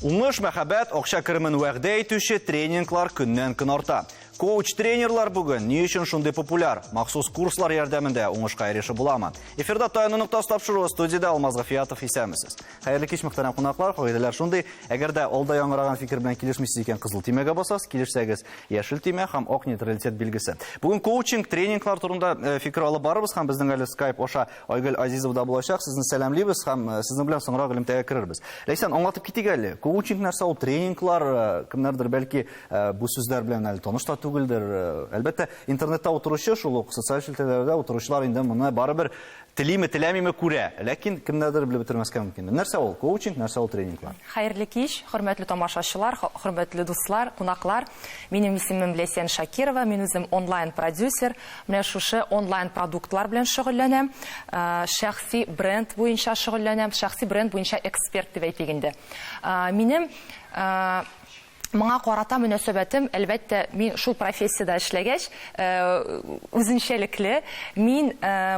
Уңыш, мәхәббәт, акча керемен вәгъдә итүче тренинглар көннән-көн арта. Коуч-тренерлар бүген ни өчен шундый популяр? Махсус курслар ярдәмендә уңышка ирешеп буламы? Эфирда Таяну ноктасы тапшыруы, студиядә Алмаз Гафиятов, исәнмесез. Хәерле кич, мөхтәрәм кунаклар. Кагыйдәләр шундый, әгәр дә алда яңгыраган фикер белән килешмисез икән, кызыл төймәгә басасыз, килешсәгез, яшел төймә һәм ак нейтралитет билгесе. Бүген коучинг, тренинглар турында э, фикер алып барырбыз һәм безнең әле Skype аша Айгөл Азизова да булачак. Сезне сәламлибез һәм э, сезнең белән соңрак элемтәгә керербез. Ләйсән, аңлатып китик әле. Коучинг нәрсә ул, тренинглар, э, кемнәрдер бәлки бу сүзләр белән әле таныш та түгелдер. Әлбәттә, интернетта утыручы, шул ук социаль челтәрләрдә утыручылар инде моны барыбер Телиме, теләмиме күрә, ләкин кемнәрдер белеп бетермәскә мөмкин. Нәрсә ул коучинг, нәрсә ул тренинглар? Хәерле кич, хөрмәтле тамашачылар, хөрмәтле дуслар, кунаклар. Минем исемем Ләйсән Шакирова, мин үзем онлайн продюсер. Менә шушы онлайн продуктлар белән шөгыльләнәм. Шәхси бренд буенча шөгыльләнәм, шәхси бренд буенча эксперт дип әйтик инде. Минем Моңа карата мөнәсәбәтем, әлбәттә, мин шул профессиядә эшләгәч, үзенчәлекле. Мин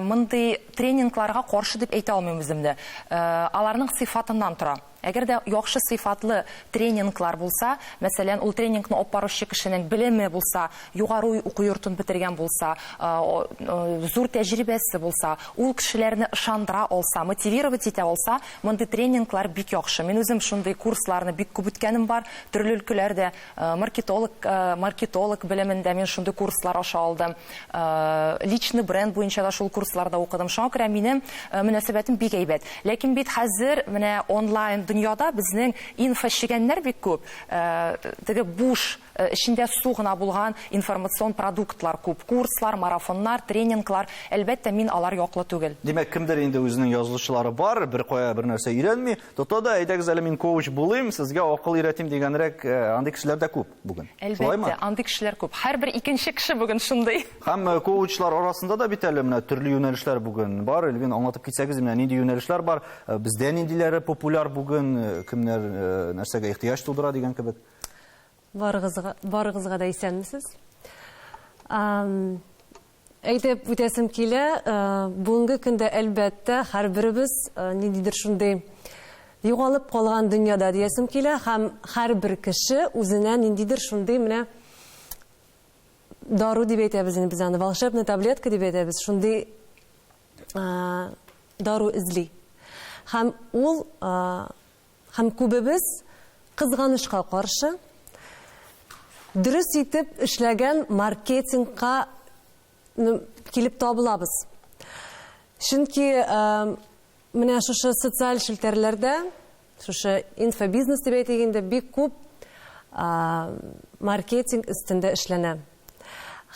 мондый тренингларга каршы дип әйтә алмыйм үземне. Аларның сыйфатыннан тора. Әгәр дә яхшы сыйфатлы тренинглар булса, мәсәлән, ул тренингны алып баручы кешенең белеме булса, югары уку йортын бетергән булса, зур тәҗрибәсе булса, ул кешеләрне ышандыра алса, мотивировать итә алса, Мондый тренинглар бик яхшы. Мин үзем шундый курсларны бик күп үткәнем бар. Төрле өлкәләрдә маркетолог, маркетолог белемендә мин шундый курслар аша алдым. Личный бренд буенча да шул курсларда укыдым. Шуңа күрә минем мөнәсәбәтем бик әйбәт. Ләкин бит хәзер менә онлайн дөньяда безнең инфочегәннәр бик күп. Теге буш Эчендә су гына булган информацион продуктлар күп, курслар, марафоннар, тренинглар. Әлбәттә, мин алар яклы түгел. Димәк, кемдер инде үзенең язылучылары бар, беркая бер нәрсә өйрәнми, тота да, әйдәгез әле мин коуч булыйм, сезгә акыл өйрәтим дигәнрәк, андый кешеләр дә күп бүген. Шулаймы? Әлбәттә, андый кешеләр күп. Һәрбер икенче кеше бүген шундый. Һәм коучлар арасында да бит әле менә төрле юнәлешләр бүген бар. Эльвин, аңлатып китсәгез, менә нинди юнәлешләр бар, бездә ниндиләре популяр бүген, кемнәр нәрсәгә ихтыяҗ тудыра дигән кебек. Барыгызга, барыгызга да исәнмесез. Әйтеп үтәсем килә, бүгенге көндә әлбәттә һәрберебез ниндидер шундый югалып калган дөньяда диясем килә һәм һәрбер кеше үзенә ниндидер шундый менә дару дип әйтәбез инде без аны, волшебная таблетка дип әйтәбез, шундый дару эзли. Һәм ул Һәм күбебез, кызганычка каршы, дөрес итеп эшләгән маркетингка килеп табылабыз. Чөнки менә шушы социаль челтәрләрдә, шушы инфобизнес дип әйтик инде, бик күп маркетинг өстендә эшләнә.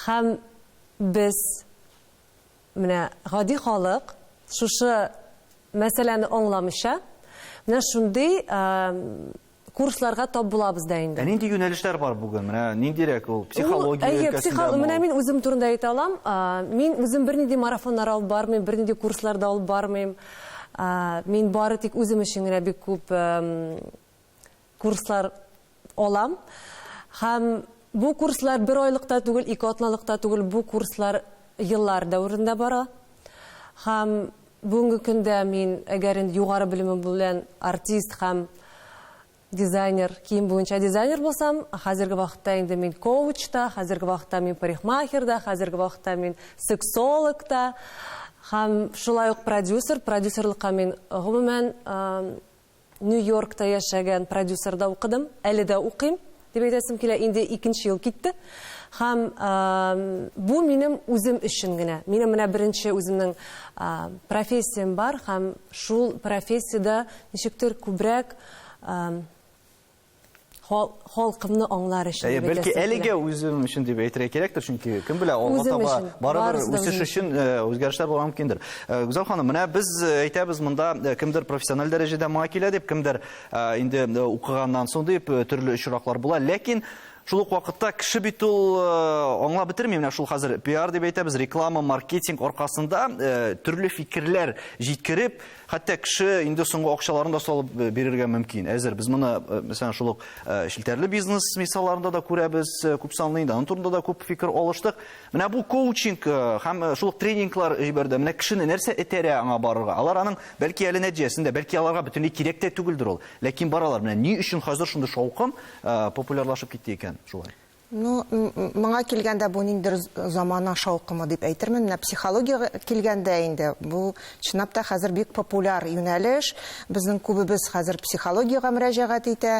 Һәм без Менә гади халык шушы мәсьәләне аңламыйча, менә шундый курсларга тап булабыз да инде. Ә нинди юнәлешләр бар бүген? Менә ниндирәк ул? Психология өлкәсендә? Әйе, психо... Менә мин үзем турында әйтә алам. Мин үзем бернинди марафоннар алып бармыйм, бернинди курслар да алып бармыйм. Мин бары тик үзем өчен генә бик күп курслар алам. Һәм бу курслар бер айлык та түгел, ике атналык та түгел, бу курслар еллар дәверендә бара. Һәм бүгенге көндә мин, әгәр инде югары белемем белән артист һәм дизайнер, кием буенча дизайнер булсам, хәзерге вакытта инде мин коуч та, хәзерге вакытта мин парикмахер да, хәзерге вакытта мин сексолог та һәм шулай ук продюсер. Продюсерлыкка мин гомумән Нью-Йоркта яшәгән продюсерда укыдым, әле дә укыйм, дип әйтәсем килә, инде икенче ел китте. Һәм бу минем үзем өчен генә. Минем менә беренче үземнең профессиям бар һәм шул профессиядә ничектер күбрәк халкымны аңлар өчен. Әйе, бәлки әлегә үзем өчен дип әйтергә кирәктер, чөнки кем белә, алга таба барыбер үсеш өчен э, үзгәрешләр булырга мөмкиндер. Э, Гүзәл ханым, менә без э, әйтәбез монда кемдер профессиональ дәрәҗәдә моңа килә дип, кемдер инде укыганнан соң дип төрле очраклар була. Ләкин шул ук вакытта кеше бит ул аңлап бетерми, менә шул хәзер пиар дип әйтәбез, реклама, маркетинг аркасында төрле фикерләр җиткереп, Хәтта кеше инде соңгы акчаларын да салып бирергә мөмкин. Әзер без моны, мәсәлән, шул ук челтәрле бизнес мисалларында да күрәбез, күпсанлы инде аның турында да күп фикер алыштык. Менә бу коучинг һәм шул ук тренинглар җибәрде. Менә кешене нәрсә этәрә аңа барырга? Алар аның бәлки әле нәтиҗәсен дә, бәлки аларга бөтенләй кирәк тә түгелдер ул. Ләкин баралар. Менә ни өчен хәзер шундый шаукым популярлашып китте икән шулай? Ну, моңа килгәндә бу ниндидер замана шаукымы дип әйтермен. Менә психологиягә килгәндә инде бу чынлап та хәзер бик популяр юнәлеш. Безнең күбебез хәзер психологиягә мөрәҗәгать итә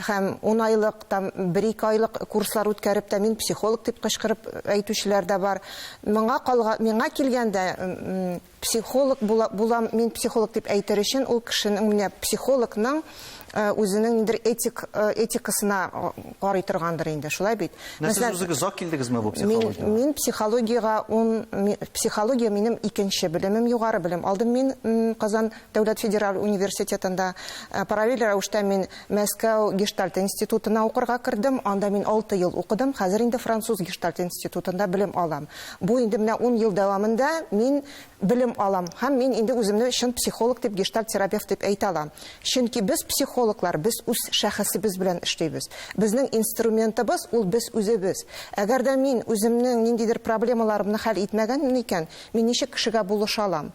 һәм ун айлык, там бер-ике айлык курслар үткәреп тә мин психолог дип кычкырып әйтүчеләр дә бар. Моңа калга, миңа килгәндә, Психолог була, булам, мин психолог дип әйтер өчен ул кешенең менә психологның үзенең ниндидер этик этикасына карый торгандыр инде, шулай бит? Менә сез үзегез озак килдегезме бу психологиягә? Мин, мин психологиягә ун, психология минем икенче белемем, югары белем алдым мин Казан дәүләт федераль университетында. Параллель рәвештә мин Мәскәү гештальт институтына укырга кердем, анда мин 6 ел укыдым, хәзер инде француз гештальт институтында белем алам. Бу инде менә ун ел дәвамында мин белем алам һәм мин инде үземне чын психолог дип, гештальт-терапевт дип әйтә алам. Чөнки без, психологлар, без үз шәхесебез белән эшлибез. Безнең инструментыбыз ул без үзебез. Әгәр дә мин үземнең ниндидер проблемаларымны хәл итмәгәнмен икән, мин ничек кешегә булыша алам?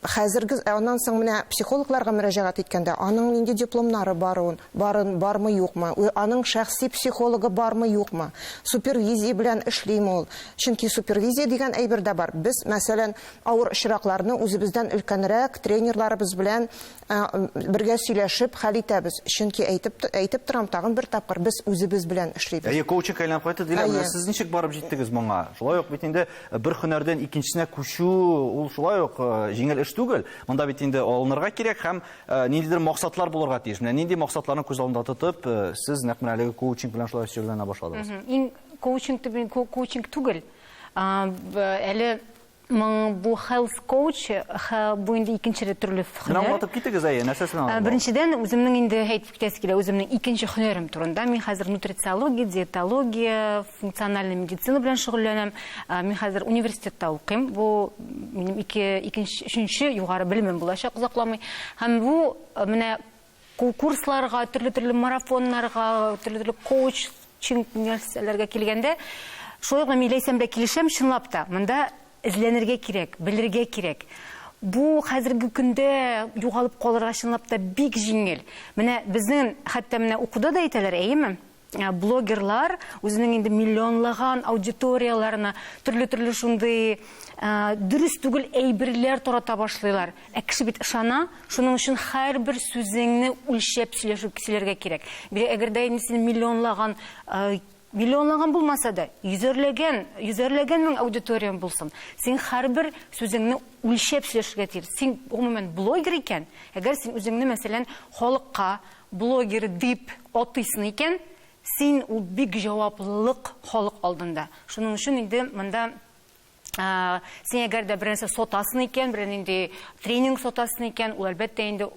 Хәзерге, ә аннан соң менә психологларга мөрәҗәгать иткәндә, аның нинди дипломнары баруын, барын, бармы, юкмы, аның шәхси психологы бармы, юкмы, супервизия белән эшлиме ул. Чөнки супервизия дигән әйбер дә бар. Без, мәсәлән, авыр очракларны үзебездән өлкәнрәк тренерларыбыз белән бергә сөйләшеп хәл итәбез. Чөнки әйтеп, әйтеп торам тагын бер тапкыр, без үзебез белән эшлибез. Әйе, коучингка әйләнеп кайтты, Дилә, менә сез ничек барып җиттегез моңа? Шулай ук бит инде бер һөнәрдән икенчесенә күчү ул шулай ук җиңел эш түгел. Монда бит инде алынырга кирәк һәм ниндидер максатлар булырга тиеш. Менә нинди максатларны күз алдында тотып, сез нәкъ менә әлеге коучинг белән шулай шөгыльләнә башладыгыз? Иң коучинг дип, коучинг түгел. Әле Моң бу health coach, бу инде икенче төрле һөнәр. Менә аңлатып китегез, әйе, нәрсәсен аңлатып? Беренчедән, үземнең инде әйтеп китәсе килә, үземнең икенче һөнәрем турында. Мин хәзер нутрициология, диетология, функциональный медицина белән шөгыльләнәм. Мин хәзер университетта укыйм. Бу минем ике, икенче, өченче югары белемем булачак озакламый. Һәм бу менә курсларга, төрле-төрле марафоннарга, төрле-төрле коучинг нәрсәләргә килгәндә, шулай ук мин Ләйсән белән килешәм, чынлап та, монда эзләнергә кирәк, белергә кирәк. Бу хәзерге көндә югалып калырга чынлап та бик җиңел. Менә безнең хәтта менә укуда да әйтәләр, әйеме? Блогерлар үзенең инде миллионлаган аудиторияләренә төрле-төрле шундый дөрес түгел әйберләр тарата башлыйлар. Ә кеше бит ышана, шуның өчен һәрбер сүзеңне үлчәп сөйләшеп сөйләргә кирәк. Әгәр дә инде син миллионлаган, миллионлаган булмаса да, йөзәрләгән, йөзәрләгән мең аудиторияң булсын, син һәрбер сүзеңне үлчәп сөйләшергә тиеш. Син гомумән блогер икән, әгәр син үзеңне, мәсәлән, халыкка блогер дип атыйсың икән, син ул бик җаваплылык халык алдында. Шуның өчен инде монда син әгәр дә бернәрсә сатасың икән, берәр нинди тренинг сатасың икән, ул әлбәттә инде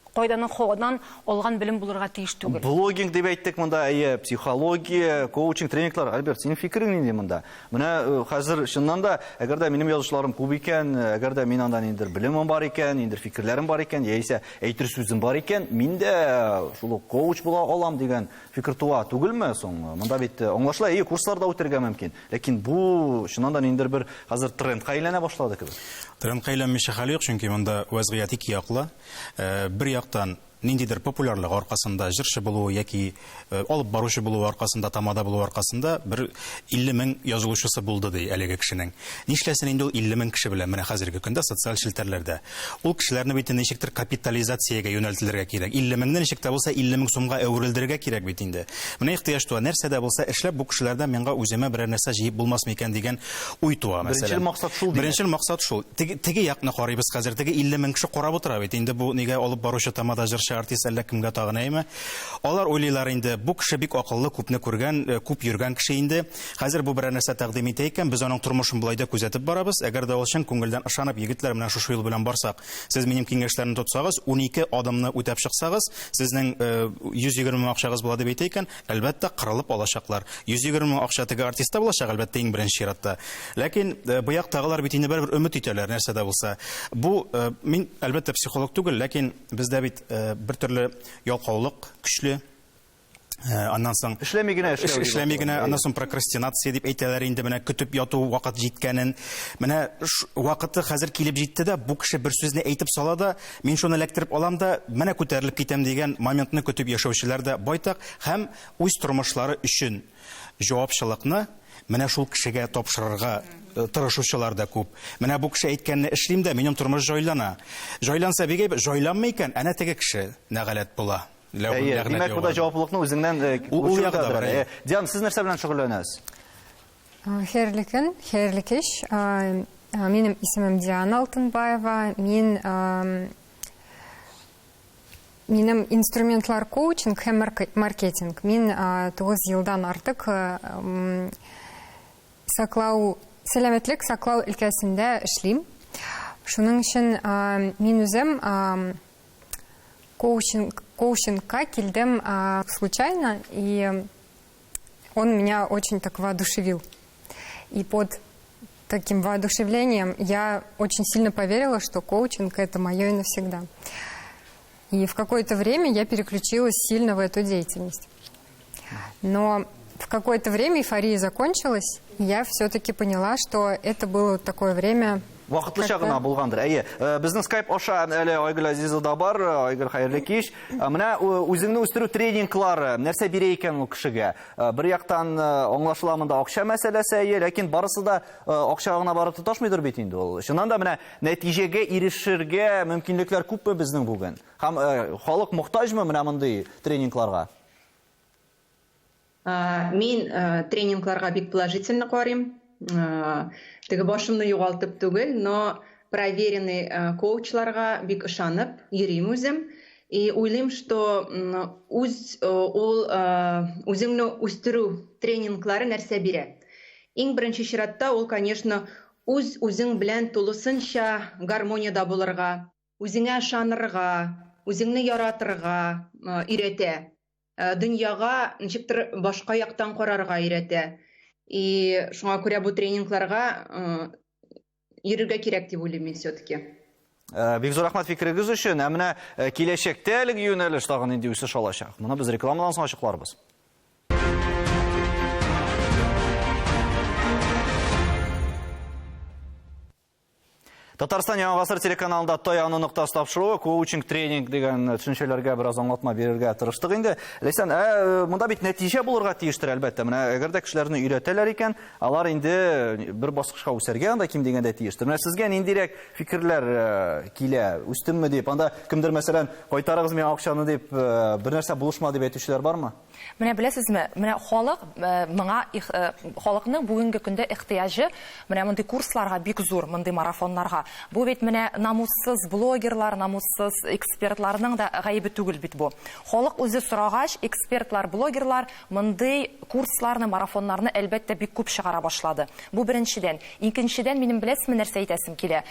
кайданың һавадан алган белем булырга тиеш түгел. Блогинг дип әйттек монда, әйе, психология, коучинг, тренинглар. Альберт, синең фикерең нинди монда? Менә хәзер чыннан да, әгәр дә минем язучыларым күп икән, әгәр дә мин анда ниндидер белемем бар икән, ниндидер фикерләрем бар икән, яисә әйтер сүзем бар икән, мин дә шул ук коуч була алам дигән фикер туа түгелме соң? Монда бит аңлашыла, әйе, курслар да үтәргә мөмкин. Ләкин бу чыннан да ниндидер бер хәзер трендка әйләнә башлады кебек. Трендка әйләнмичә хәл юк, чөнки монда вәзгыять ике яклы. Бер яктан, ниндидер популярлык аркасында, җырчы булуы яки алып баручы булуы аркасында, тамада булуы аркасында бер 50 мең язылучысы булды ди әлеге кешенең. Нишләсен инде ул 50 мең кеше белән менә хәзерге көндә социаль челтәрләрдә? Ул кешеләрне бит инде ничектер капитализациягә юнәлтелергә кирәк. 50 меңне ничек тә булса 50 мең сумга әверелдерергә кирәк бит инде. Менә ихтыяҗ туа, нәрсә дә булса эшләп бу кешеләрдән миңа үземә берәр нәрсә җыеп булмас микән дигән уй туа, мәсәлән. Беренчел максат шул, димәк. Беренчел максат шул. Теге, теге якны карыйбыз хәзер. Теге 50 мең кеше карап утыра бит. Инде бу нигә алып баручы тамада җырчы җырчы, артист, әллә кемгә тагын, әйеме? Алар уйлыйлар инде, бу кеше бик акыллы, күпне күргән, күп йөргән кеше инде. Хәзер бу берәр нәрсә тәкъдим итә икән, без аның тормышын болай да күзәтеп барабыз. Әгәр дә ул чын күңелдән ышанып, егетләр, менә шушы юл белән барсак, сез минем киңәшләрне тотсагыз, 12 адымны үтәп чыксагыз, сезнең 120 мең акчагыз була дип әйтә икән, әлбәттә, кырылып алачаклар. 120 мең акча теге артистта булачак, әлбәттә, иң беренче чиратта. Ләкин бу яктагылар бит инде барыбер өмет итәләр, нәрсә дә булса. Бу, мин, әлбәттә, психолог түгел, ләкин бездә бит бер төрле ялкаулык көчле. Аннан соң эшләми генә эшләү эшләми генә, аннан соң прокрастинация дип әйтәләр инде, менә көтеп яту вакыт җиткәнен. Менә вакыты хәзер килеп җитте дә, бу кеше бер сүзне әйтеп сала да, мин шуны эләктереп алам да, менә күтәрелеп китәм дигән моментны көтеп яшәүчеләр дә байтак һәм үз тормышлары өчен җавапчылыкны менә шул кешегә тапшырырга тырышучылар да күп. Менә бу кеше әйткәнне эшлим дә, минем тормыш җайлана. Җайланса бик әйбәт, җайланмый икән, әнә теге кеше нәгаләт була. Әйе, димәк, бу да җаваплылыкны үзеңнән Ул ягы да бар. Диана, сез нәрсә белән шөгыльләнәсез? Хәерле көн, хәерле кич. Минем исемем Диана Алтынбаева. Мин минем инструментлар коучинг һәм маркетинг. Мин 9 елдан артык саклау, сәламәтлек саклау өлкәсендә эшлим. Шуның өчен мин үзем коучингка килдем случайно, и он меня очень так воодушевил. И под таким воодушевлением я очень сильно поверила, что коучинг – это мое и навсегда. И в какое-то время я переключилась сильно в эту деятельность. Но в какое-то время эйфория закончилась, и я все-таки поняла, что это было такое время... Вакытлыча гына булгандыр. Әйе, безнең Skype аша әле Айгөл Азизова да бар. Айгөл, хәерле кич. Менә үзеңне үстерү тренинглары нәрсә бирә икән ул кешегә? Бер яктан аңлашыла монда акча мәсьәләсе, әйе, ләкин барысы да акча гына барып тоташмыйдыр бит инде ул. Чыннан да менә нәтиҗәгә ирешергә мөмкинлекләр күпме безнең бүген? Һәм халык мохтаҗмы менә мондый тренингларга? Мин тренингларга бик положительно карыйм. Теге башымны югалтып түгел, но проверенный коучларга бик ышанып йөрим үзем. И уйлыйм, что үз ул үзеңне үстерү тренинглары нәрсә бирә? Иң беренче чиратта ул, конечно, үз үзең белән тулысынча гармониядә булырга, үзеңә ышанырга, үзеңне яратырга өйрәтә. Дөньяга ничектер башка яктан карарга өйрәтә. И шуңа күрә бу тренингларга йөрергә кирәк дип уйлыйм мин все-таки. Бик зур рәхмәт фикерегез өчен. Ә менә киләчәктә әлеге юнәлеш тагын нинди үсеш алачак? Моны без рекламадан соң ачыкларбыз. Татарстан Яңа Гасыр телеканалында Таяну ноктасы тапшыруы, коучинг, тренинг дигән төшенчәләргә бераз аңлатма бирергә тырыштык инде. Ләйсән, монда бит нәтиҗә булырга тиештер, әлбәттә. Менә әгәр дә кешеләрне өйрәтәләр икән, алар инде бер баскычка үсәргә анда ким дигәндә тиештер. Менә сезгә ниндирәк фикерләр килә? Үстемме дип, анда кемдер, мәсәлән, кайтарыгыз миңа акчаны дип, бер нәрсә булышма дип әйтүчеләр бармы? Менә беләсезме, менә халык моңа халыкның бүгенге көндә ихтыяҗы менә мондый курсларга бик зур, мондый марафоннарга. Бу бит менә намуссыз блогерлар, намуссыз экспертларның да гаебе түгел бит бу. Халык үзе сорагач, экспертлар, блогерлар мондый курсларны, марафоннарны әлбәттә бик күп чыгара башлады. Бу беренчедән. Икенчедән, минем беләсезме нәрсә әйтәсем килә?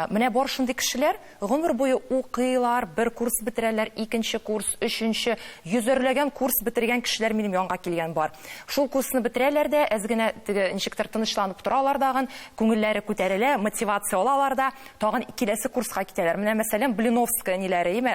Менә бар шундый кешеләр гомер буе укыйлар, бер курс бетерәләр, икенче курс, өченче, йөзәрләгән курс бетергән кешеләр минем янга килгән бар. Шул курсны бетерәләр дә, әз генә теге ничектер тынычланып торалар дагын, күңелләре күтәрелә, мотивация алалар да, тагын киләсе курска китәләр. Менә мәсәлән, Блиновская ниләре, име,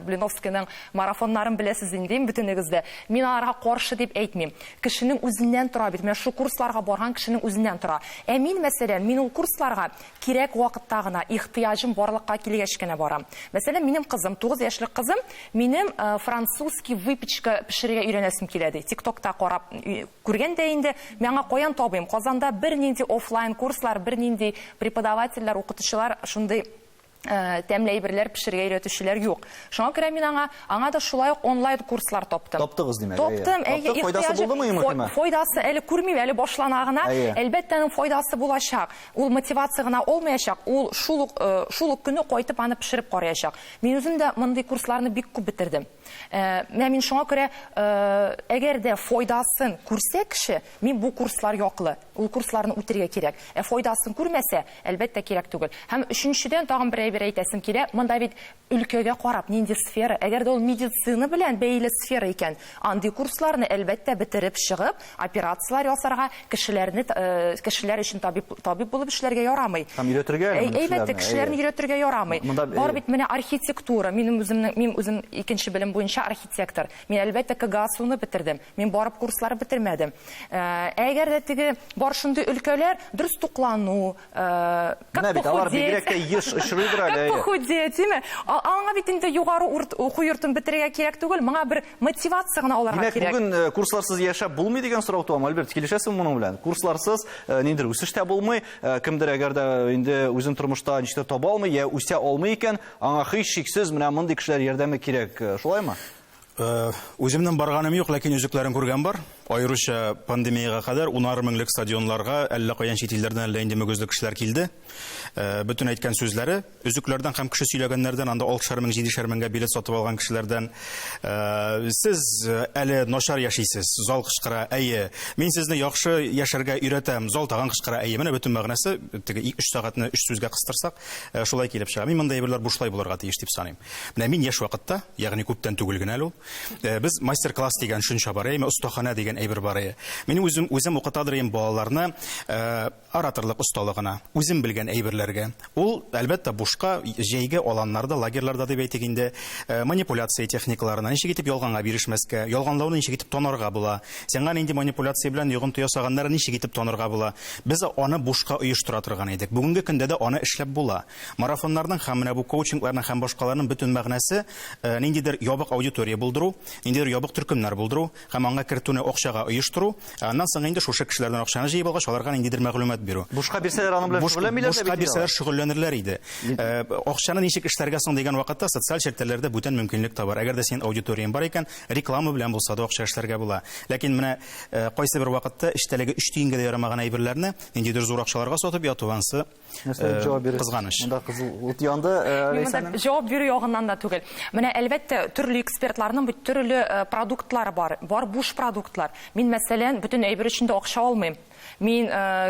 Блиновскаяның марафоннарын беләсез инде, бөтенегез дә. Мин аларга каршы дип әйтмим. Кешенең үзеннән тора бит. Менә шул курсларга барган кешенең үзеннән тора. Ә мин, мәсәлән, мин ул курсларга кирәк вакытта гына, ихтыяҗым барлыкка килгәч кенә барам. Мәсәлән, минем кызым, 9 яшьлек кызым, минем французский выпечка пешерергә өйрәнәсем килә ди. ТикТокта карап күргән дә инде, миңа каян табыйм? Казанда бернинди офлайн курслар, бернинди преподавательләр, укытучылар шундый Э, тәмле әйберләр пешерергә өйрәтүчеләр юк. Шуңа күрә мин аңа аңа да шулай ук онлайн курслар таптым. Таптыгыз, димәк. Таптым, әйе. Файдасы булдымы, иң мөһиме? Файдасы әле күрмим, әле башлана гына. Әлбәттә, аның файдасы булачак. Ул мотивация гына olmayacak, ул шул ук э, шул ук көне кайтып аны пешереп караячак. Мин үзем дә мондый курсларны бик күп бетердем. Э, менә мин шуңа күрә, әгәр дә файдасын күрсә кеше, мин бу курслар яклы. Ул курсларны үтергә кирәк. Ә файдасын күрмәсә, әлбәттә, кирәк түгел. Һәм өченчедән тагын бер әйбер әйтәсем килә, монда бит өлкәгә карап, нинди сфера, әгәр дә ул медицина белән бәйле сфера икән, андый курсларны, әлбәттә, бетереп чыгып, операцияләр ясарга, кешеләрне, кешеләр өчен табиб, табиб булып эшләргә ярамый. Һәм өйрәтергә әле моны Әйбәттә, кешеләрне өйрәтергә ярамый. Монда Бар бит менә архитектура. Минем үземнең, мин үзем икенче белем буенча архитектор. Мин, әлбәттә, КГАСУны бетердем. Мин барып курслар бетермәдем. Ә әгәр дә теге бар шундый өлкәләр, дөрес туклану, как Менә бит алар похудеть. бигрәк тә еш очрыйдыр әле. Как әйе. похудеть, димме? Аңа бит инде югары уку йортын бетерергә кирәк түгел, моңа бер мотивация гына алырга Димәк, кирәк. бүген э, курсларсыз яшәп булмый дигән сорау туамы, Альберт, килешәсеңме моның белән? Курсларсыз э, ниндидер үсеш тә булмый, э, кемдер әгәр дә инде үзен тормышта ничектер таба алмый, я үсә алмый икән, аңа һичшиксез менә мондый кешеләр ярдәме кирәк, э, шулаймы? Э, үземнең барганым юк, ләкин өзекләрен күргән бар. Аеруча пандемиягә кадәр унар меңлек стадионларга әллә каян чит илләрдән әллә инде мөгезле кешеләр килде. Э, бөтен әйткән сүзләре өзекләрдән һәм кеше сөйләгәннәрдән, анда алтышар мең, җидешәр меңгә билет сатып алган кешеләрдән, э, сез әле начар яшисез, зал кычкыра, әйе. Мин сезне яхшы яшәргә өйрәтәм, зал тагын кычкыра, әйе. Менә бөтен мәгънәсе, теге өч сәгатьне өч сүзгә кыстырсак, шулай килеп чыга. Мин мондый әйберләр бушлай булырга тиеш дип саныйм. Менә мин яшь вакытта, ягъни күптән түгел генә әле ул, э, без мастер-класс дигән төшенчә бар, әйме, остаханә дигән әйбер бар. Әйе. Мин үзем үзем укытадыр идем балаларны э, ораторлык осталыгына, үзем белгән әйберләргә. Ул, әлбәттә, бушка җәйге аланнарда, лагерьларда дип әйтик инде, э, манипуляция техникаларына, ничек итеп ялганга бирешмәскә, ялганлауны ничек итеп танырга була, сиңа нинди манипуляция белән йогынты ясаганнарын ничек итеп танырга була. Без аны бушка оештыра торган идек. Бүгенге көндә дә аны эшләп була. Марафоннарның һәм менә бу коучингларның һәм башкаларның бөтен мәгънәсе э, ниндидер ябык аудитория булдыру, ниндидер ябык төркемнәр булдыру һәм аңа кертүне акчага оештыру, ә аннан соң инде шушы кешеләрдән акчаны җыеп алгач, аларга ниндидер мәгълүмат бирү. Бушка бирсәләр аның белән шөгыльләнмиләр дә Бушка бирсәләр шөгыльләнерләр иде. Э, акчаны ничек эшләргә соң дигән вакытта социаль челтәрләрдә бүтән мөмкинлек тә бар. Әгәр дә синең аудиторияң бар икән, реклама белән булса да акча эшләргә була. Ләкин менә э, кайсы бер вакытта эчтәлеге өч тиенгә дә ярамаган әйберләрне ниндидер зур акчаларга сатып яту ансы Нәрсә дип җавап бирерсез? Кызганыч. Монда кызыл ут янды, Ләйсәннең. Җавап бирү ягыннан да түгел. Менә, әлбәттә, төрле экспертларның бит төрле продуктлары бар. Бар буш продуктлар. Мин, мәсәлән, бөтен әйбер өчен дә акча алмыйм. Мин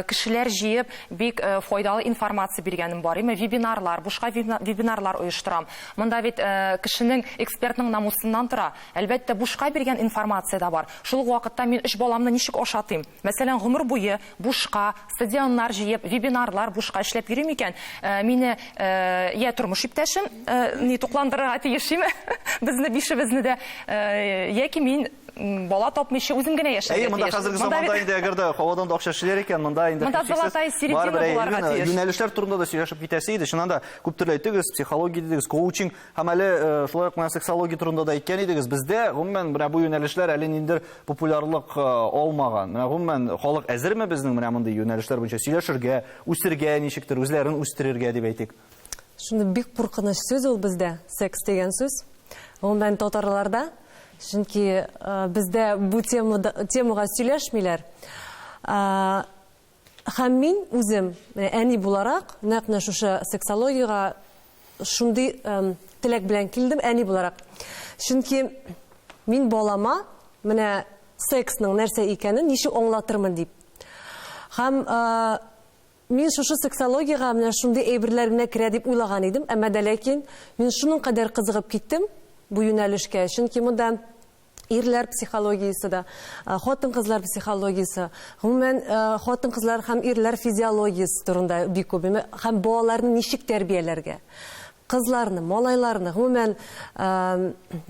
кешеләр җыеп, бик файдалы информация биргәнем бар. Именно вебинарлар, бушка вебинарлар оештырам. Монда бит кешенең, экспертның намусыннан тора. Әлбәттә, бушка биргән информация дә бар. Шул ук вакытта мин өч баламны ничек ашатыйм? Мәсәлән, гомер буе бушка стадионнар җыеп, вебинарлар бушка эшләп йөрим икән, мине я тормыш иптәшем ни тукландырырга тиеш име, безне бишебезне дә, яки мин бала тапмыйча үзем генә яшәргә Әйе, монда тиеш. хәзерге заманда инде әгәр дә һавадан да акча эшлиләр икән, монда инде Монда золотая середина буларга тиеш. Юнәлешләр турында да сөйләшеп китәсе иде. Чыннан да күп төрле әйттегез, психология дидегез, коучинг һәм әле шулай ук менә сексология турында да әйткән идегез. Бездә гомумән менә бу юнәлешләр әле ниндидер популярлык алмаган. Менә гомумән халык әзерме безнең менә мондый юнәлешләр буенча сөйләшергә, үсергә ничектер, үзләрен үстерергә дип әйтик? Шундый бик куркыныч сүз ул бездә, секс дигән сүз. Гомумән татарларда, чөнки бездә бу темага сөйләшмиләр. Һәм мин үзем, әни буларак, нәкъ менә шушы сексологиягә шундый теләк белән килдем, әни буларак. Чөнки мин балама менә сексның нәрсә икәнен ничек аңлатырмын дип. Һәм мин шушы сексологиягә менә шундый әйберләр генә керә дип уйлаган идем, әмма дә ләкин мин шуның кадәр кызыгып киттем бу юнәлешкә, чөнки монда ирләр психологиясе дә, хатын-кызлар психологиясе, гомумән, хатын-кызлар һәм ирләр физиологиясе турында бик күп, һәм балаларны ничек тәрбияләргә, кызларны, малайларны, гомумән,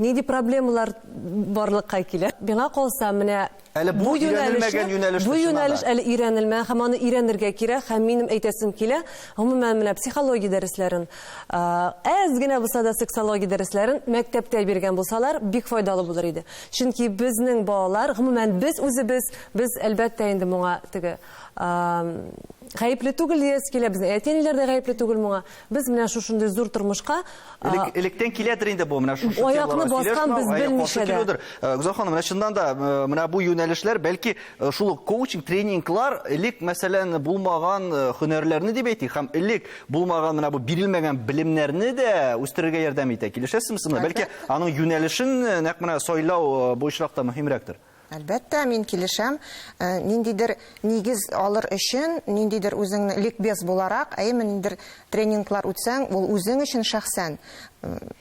нинди проблемалар барлыкка килә. Миңа калса, менә Әле бу өйрәнелмәгән юнәлеш. Бу юнәлеш әле өйрәнелмәгән һәм аны өйрәнергә кирәк, һәм минем әйтәсем килә, гомумән, менә психология дәресләрен, әз генә булса да сексология дәресләрен мәктәптә биргән булсалар, бик файдалы булыр иде. Чөнки безнең балалар, гомумән, без үзебез, без әлбәттә инде моңа теге Гаепле түгел диясе килә, безнең әти-әниләр дә гаепле түгел моңа. Без менә шушындый зур тормышка Элек, электән киләдер инде бу, менә шушы Аякны баскан без белмичә дә. Гүзәл ханым, менә чыннан да менә бу юнәлешләр, бәлки шул ук коучинг, тренинглар элек, мәсәлән, булмаган һөнәрләрне дип әйтик, һәм элек булмаган менә бу бирелмәгән белемнәрне дә үстерергә ярдәм итә. Килешәсезме сез? Бәлки аның юнәлешен нәкъ менә сайлау бу очракта мөһимрәктер. Әлбәттә, мин килешәм. Ниндидер нигез алыр өчен, ниндидер үзеңне ликбез буларак, әйеме, ниндидер тренинглар үтсәң, ул үзең өчен шәхсән,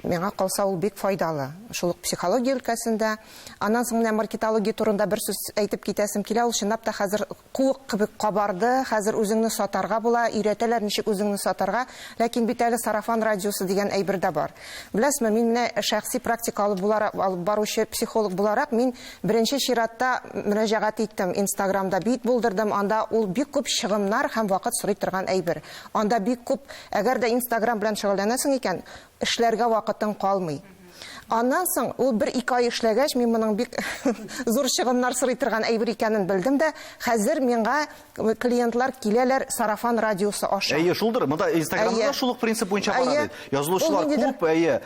миңа калса, ул бик файдалы. Шул ук психология өлкәсендә. Аннан соң менә маркетология турында бер сүз әйтеп китәсем килә. Ул чынлап та хәзер куык кебек кабарды. Хәзер үзеңне сатарга була, өйрәтәләр ничек үзеңне сатарга. Ләкин бит әле сарафан радиосы дигән әйбер дә бар. Беләсезме, мин менә шәхси практика алып буларак, алып баручы психолог буларак, мин беренче чиратта мөрәҗәгать иттем, Инстаграмда бит булдырдым, анда ул бик күп чыгымнар һәм вакыт сорый торган әйбер. Анда бик күп, әгәр дә Инстаграм белән шөгыльләнәсең икән, эшләргә вакытың калмый. Аннан соң ул бер-ике ай эшләгәч, мин моның бик зур чыгымнар сорый торган әйбер икәнен белдем дә, хәзер миңа клиентлар киләләр сарафан радиосы аша. Әйе, шулдыр. Монда Инстаграмда да шул ук принцип буенча бара бит. Язылучылар күп, әйе.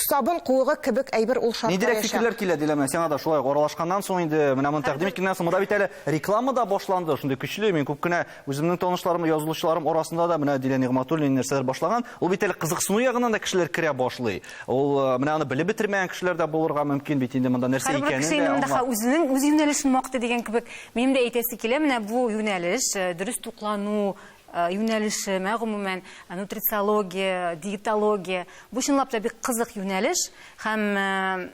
Сабын куыгы кебек әйбер ул шартлаячак. Ниндирәк фикерләр килә, Дилә, менә сиңа да шулай ук аралашканнан соң инде, менә моны тәкъдим иткәннән соң, монда бит әле реклама да башланды, шундый көчле. Мин күп кенә үземнең танышларым, язылучыларым арасында да менә Дилә Нигъмәтуллина нәрсәләр башлаган. Ул бит әле кызыксыну ягыннан да кешеләр керә башлый. Ул менә аны белеп бетермәгән кешеләр дә булырга мөмкин бит инде монда нәрсә Һәрбер икәнен кеше дә инде монда аңлап. үзенең үз юнәлешен мактый дигән кебек. Минем дә әйтәсе килә, менә бу юнәлеш, дөрес туклану юнәлеше, мә гомумән нутрициология, диетология. Бу чынлап та бик кызык юнәлеш һәм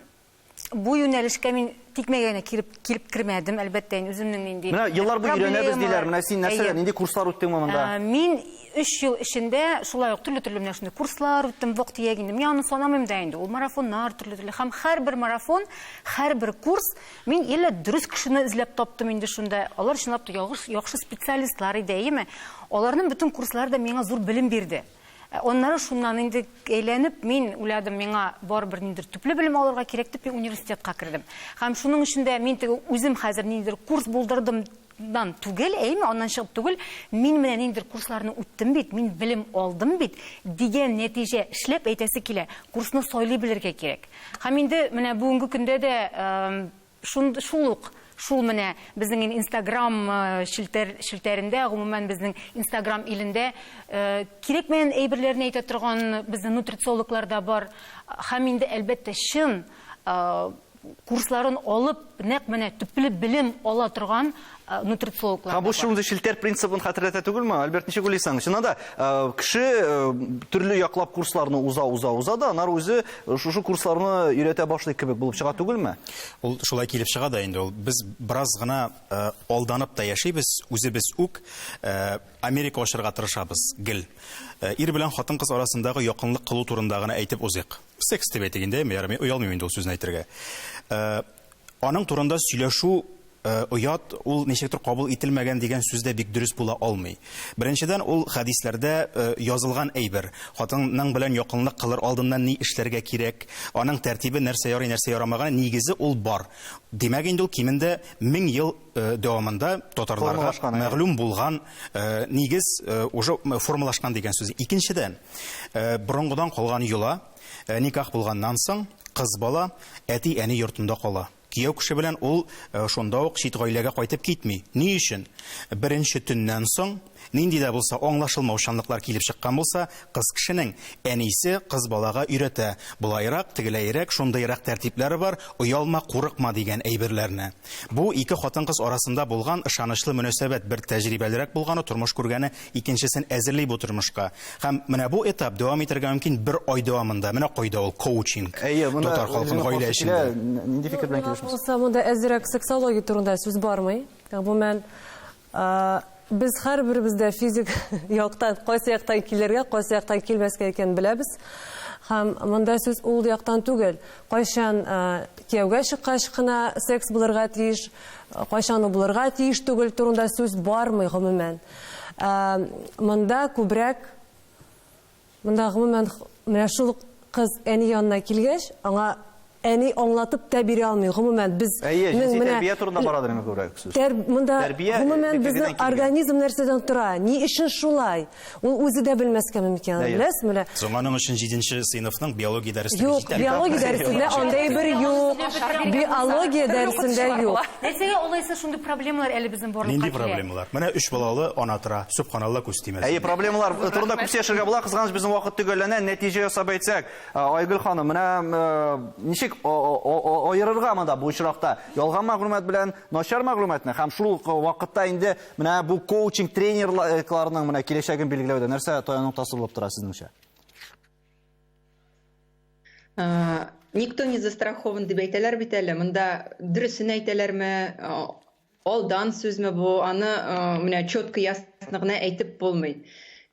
бу юнәлешкә мин тикмәгә генә килеп, килеп кермәдем, әлбәттә, инде үземнең нинди Менә еллар буе өйрәнәбез диләр. проблемалар. Менә син нәрсәләр, Әйе. нинди курслар үттеңме монда? Мин 3 ел эчендә шулай ук төрле-төрле менә шундый курслар үттем, вак-төяк инде. Мин аны санамыйм да инде. Ул марафоннар төрле-төрле. Һәм һәрбер марафон, һәрбер курс мин әллә дөрес кешене эзләп таптым инде шунда. Алар чынлап та ялгыш, яхшы специалистлар иде, әйеме? Аларның бөтен курслары да миңа зур белем бирде. Аннары шуннан инде әйләнеп, мин уйладым, миңа барыбер ниндидер төпле белем алырга кирәк дип, мин университетка кердем. Һәм шуның өчен дә мин теге үзем хәзер ниндидер курс булдырдым дан түгел, әйме, аннан чыгып түгел, мин менә ниндидер курсларны үттем бит, мин белем алдым бит, дигән нәтиҗә эшләп әйтәсе килә. Курсны сайлый белергә кирәк. Һәм инде менә бүгенге көндә дә шул ук, шул менә безнең инде Инстаграм челтәрендә, гомумән безнең Инстаграм илендә кирәкмәгән әйберләрне әйтә торган безнең нутрициологлар да бар. Һәм инде әлбәттә чын курсларын алып, нәкъ менә төпле белем ала торган нутрициологлар Һәм бу да бар. шундый челтәр принцибын хәтерләтә түгелме? Альберт, ничек уйлыйсың? Чыннан да, кеше төрле яклап курсларны уза, уза, уза да, аннары үзе шушы курсларны өйрәтә башлый кебек булып чыга түгелме? Ул шулай килеп чыга да инде ул. Без бераз гына алданып та яшибез, үзебез үк Америка ачырга тырышабыз гел. Ир белән хатын-кыз арасындагы якынлык кылу турында гына әйтеп узыйк. Секс дип әйтик инде, әйме, ярый, мин оялмыйм инде ул сүзне әйтергә. Аның турында сөйләшү оят, ул ничектер кабул ителмәгән дигән сүз дә бик дөрес була алмый. Беренчедән, ул хәдисләрдә язылган әйбер. Хатынның белән якынлык кылыр алдыннан ни эшләргә кирәк, аның тәртибе нәрсә ярый, нәрсә ярамаган, нигезе ул бар. Димәк инде ул кимендә 1000 ел дәвамында татарларга Формалашкан, әйе. мәгълүм булган нигез уже формалашкан дигән сүз. Икенчедән, борынгыдан калган йола, никах булганнан соң кыз бала әти-әни йортында кала. Кияү кеше белән ул шунда ук чит гаиләгә кайтып китми. Ни өчен? Беренче төннән соң нинди дә булса аңлашылмаучанлыклар килеп чыккан булса, кыз кешенең әнисе кыз балага өйрәтә. Болайрак, тегеләйрәк, шундыйрак тәртипләре бар, оялма, курыкма дигән әйберләрне. Бу ике хатын-кыз арасында булган ышанычлы мөнәсәбәт, бер тәҗрибәлерәк булганы, тормыш күргәне, икенчесен әзерли бу тормышка. Һәм менә бу этап дәвам итәргә мөмкин бер ай дәвамында. Менә кайда ул коучинг. Әйе, монда Татар халкының үзенең гаилә каршы эчендә. килә, нинди фикер белән килешмисез? Булса, монда әзерәк сексология турында сүз бармый. Гомумән, без һәрберебездә физик яктан, кайсы яктан килергә, кайсы яктан килмәскә икәнен беләбез. Һәм монда сүз ул яктан түгел. Кайчан кияүгә чыккач кына секс булырга тиеш, кайчан ул булырга тиеш түгел турында сүз бармый гомумән. Монда күбрәк, монда гомумән менә шул кыз әни янына килгәч, аңа әни аңлатып та бирә алмый. Гомумән, без Әйе, җенси тәрбия турында барадыр инде күбрәк сүз. Тәр, монда тәрбия, гомумән безнең организм нәрсәдән тора? Ни өчен шулай? Ул үзе дә белмәскә мөмкин, беләсезме? Менә. Соң аның өчен җиденче сыйныфның биология дәресе Юк, биология дәресендә андый бер юк. Биология дәресендә юк. Нәрсәгә алайса шундый проблемалар әле безнең барлыкка килә? Нинди проблемалар? Менә өч балалы ана тора, сөбханалла, күз тимәсен. Әйе, проблемалар турында күп сөйләшергә була, кызганыч, безнең вакыт төгәлләнә. Нәтиҗә ясап әйтсәк, Айгөл ханым, менә ничек аерырга монда бу очракта ялган мәгълүмат белән начар мәгълүматны һәм шул ук вакытта инде менә бу коучинг тренерларның менә киләчәген билгеләүдә нәрсә таяну ноктасы булып тора сезнеңчә? Никто не застрахован дип әйтәләр бит әле. Монда дөресен әйтәләрме, Алдан сүзме бу, аны менә четко ясно гына әйтеп булмый.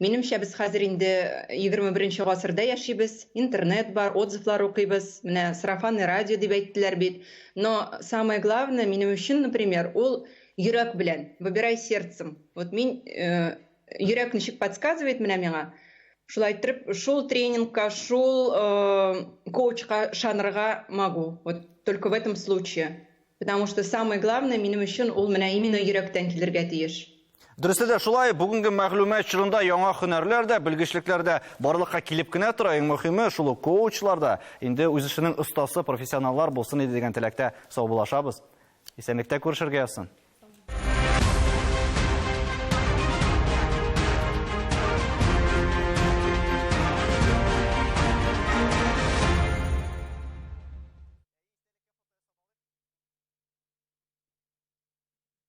Минемчә, без хәзер инде 21 гасырда яшибез, интернет бар, отзывлар укыйбыз, менә сарафанный радио дип әйттеләр бит. Но самое главное, минем өчен, например, ул йөрәк белән, выбирай сердцем. Вот мин йөрәк ничек подсказывает менә миңа, шулай иттереп, шул тренингка, шул коучка ышанырга могу. Вот только в этом случае. Потому что самое главное минем өчен ул менә именно йөрәктән килергә тиеш. Дөресе дә шулай, бүгенге мәгълүмат чорында яңа һөнәрләр дә, белгечлекләр дә барлыкка килеп кенә тора. Иң мөһиме, шул ук коучлар да инде үз эшенең остасы, профессионаллар булсын иде дигән теләктә саубуллашабыз. Исәнлектә күрешергә язсын.